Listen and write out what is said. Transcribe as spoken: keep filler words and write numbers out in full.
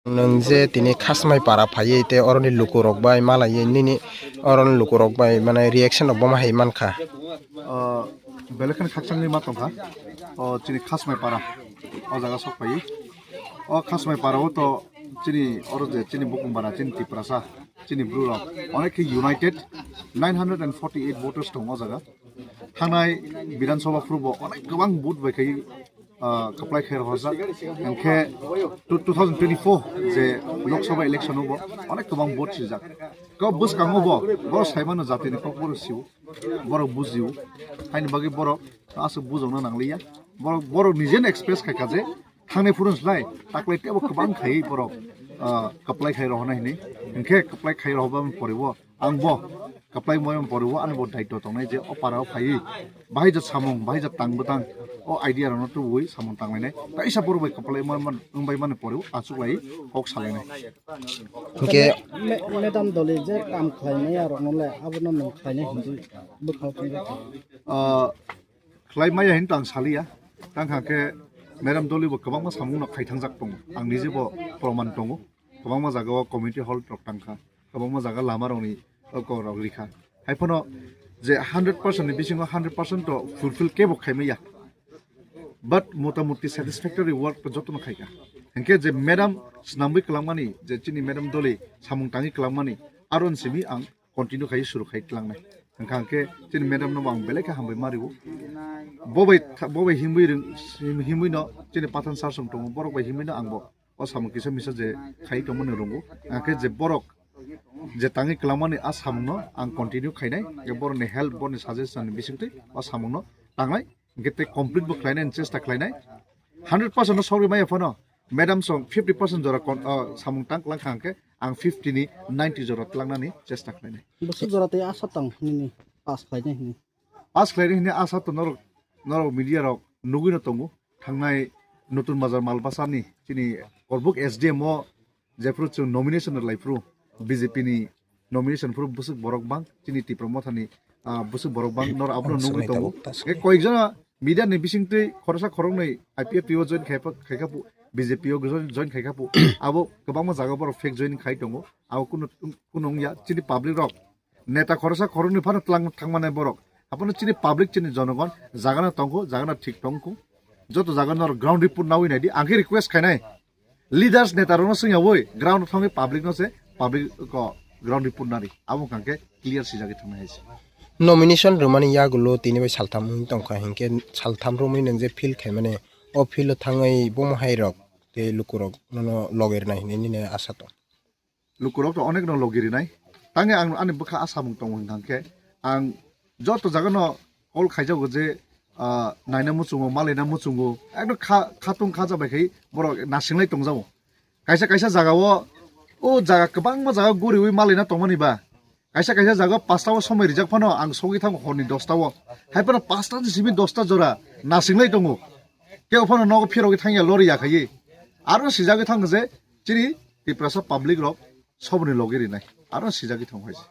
Nwng je tini Khasmai para phaiwi tei oroni lukurok bai malaiwi nini oroni lukurok bai mane reaction rok bomo hai mankha. Ah, belai kheno khakchangni ma tongkha. O chini Khasmai para o jaga sok phaiwi. O Khasmai para o to chini oro je chini bukung bara chini Tiprasa chini bru rok onek khe united nine hundred and forty eight voters tong o jaga. Thangnai Bidhan Sabha phuru bo onek kwbang vote bai khai ah, kaplai khair hosa. Hingkhe two thousand twenty-four je Lok Sabha election o bo onek kwbang vote sijak. Kok bwskango bo, bo saimano jatini kok borok siu, borok bujiu. Haini bagwi borok aswk bujokna nangliya. Borok, borok nijeno express khaikha je thangni phuru slai taklai tebo kwbang khai borok, ah, kaplai khai rohornai hinwi. Hingkhe kaplai khai rohorba poribo. Ang bo kaplai moi poriwo ani bo daityo tongnai je o para o phaiwi bahai ja samung, bahai ja tang bwtang o idea rokno tubui samung tanglainai. Kaisa borok bai kaplai moi man wngbai mani poriwo achuk lai kok salainai. Hingke me-, madam doli je kam khlainai arokno le abono nwng khlainai hinwi bwkhao thangwi. Ah, khlai maya hin tang saliya. Tang kha khe madam doli bo kwbangma samung no khai thangjak tongo. Ang nije bo proman tongo. Kwbangma jaga o community hall rok tangkha, kwbangma jaga lama rokni kok rok rikha. Haiphano je hundred percent ni bisingo hundred percent to fulfill kebo khaimaya. But motamuti satisfactory work to jotono khaikha. Hingkhe je madam swnamwi kwlangmani, je chini madam doli samung tangwi kwlangmani, aron simi ang continue khai suru khai tlangnai. Hingkha hingkhe chini madam no ang belai khe hambai ma rwo. Bobai tha-, bobai himwi rwng, him-, himwi no chini pathan sar song tongo, borok bai himwi no ang bo o samung kisa misa je khai tongmani rwngo. Hingkhe je borok je tangwi kwlangmani a samungno ang continue khainai, je borokni help, borokni suggestion ni bisingtwi o samungno tangnai, hingkhe tei complete bo khlainai chesta khlainai. Hundred percent no sogwi maya phano madam song fifty percent jora kon-, o, samung tang kwlang kha hingkhe ang fifty ni ninety jora tlangnani chesta khlainai. Bwswk jora tei asa tong nini pass khlainai hinwi? Pass khlainai hinwi asa to norok, norok media rok nugwino tongo. Thangnai Notun Bazar Malbasa ni chini Korbuk S D M o jephru chwng nomination rwlai phru B J P ni nomination phru bwswk borok bang chini Tipra Motha ni, ah, bwswk borok bang norok abono nugwi tongo. Hingkhe koyekjona media ni bisingtwi khoroksa khoroknwi I P F T o join khai pha-, khai kha phu, B J P o join, join khai kha phu. Abo kwbangma jaga borok fake join khai tongo. Abo kunu, kunu wngya chini public rok. Neta khoroksa khoroknwi phano tlang thangmani borok. Abono chini public, chini jonogon jagano tongkho, jagano thik tongkho. Joto jaga norok ground report nawi naidi. Ang khe request khainai. Leaders neta rokno swngyawi ground thangwi public no se public ko ground report nari. Abo hwnkhe clear sijagwi thangnai hai se. Nomination rwmani yagulo tini bai saltham wngwi tongkha, hinkhe saltham romwi nwng je field khaimani, o field o thangwi bomo hai rok tei lukurok nono logi rwnai hinwi nini asa tong? Lukurok to onek no logi rinai. Tangwi ang ani bwkha a samung tongo hwnkha khe ang joto jaga no call khaijago je, ah, naina muchungo, malaina muchungo, ekdom kha-, khatung khaja bai khai borok nasinglai tongjago. Kaisa kaisa jaga o, o jaga kwbangma jaga guriwi malaina tongmani ba. Kaisa kaisa jaga pasta o somoi rijak phano ang sogwi thango horni dosta o. Hai phano pasta ni simi dosta jora nasinglai tongo. Kebo phano nogo phirogwi thangya lori ya khaiwi. Aro sijagwi thango je chini Tiprasa public rok soboni logi rinai. Aro sijagwi thango hai se.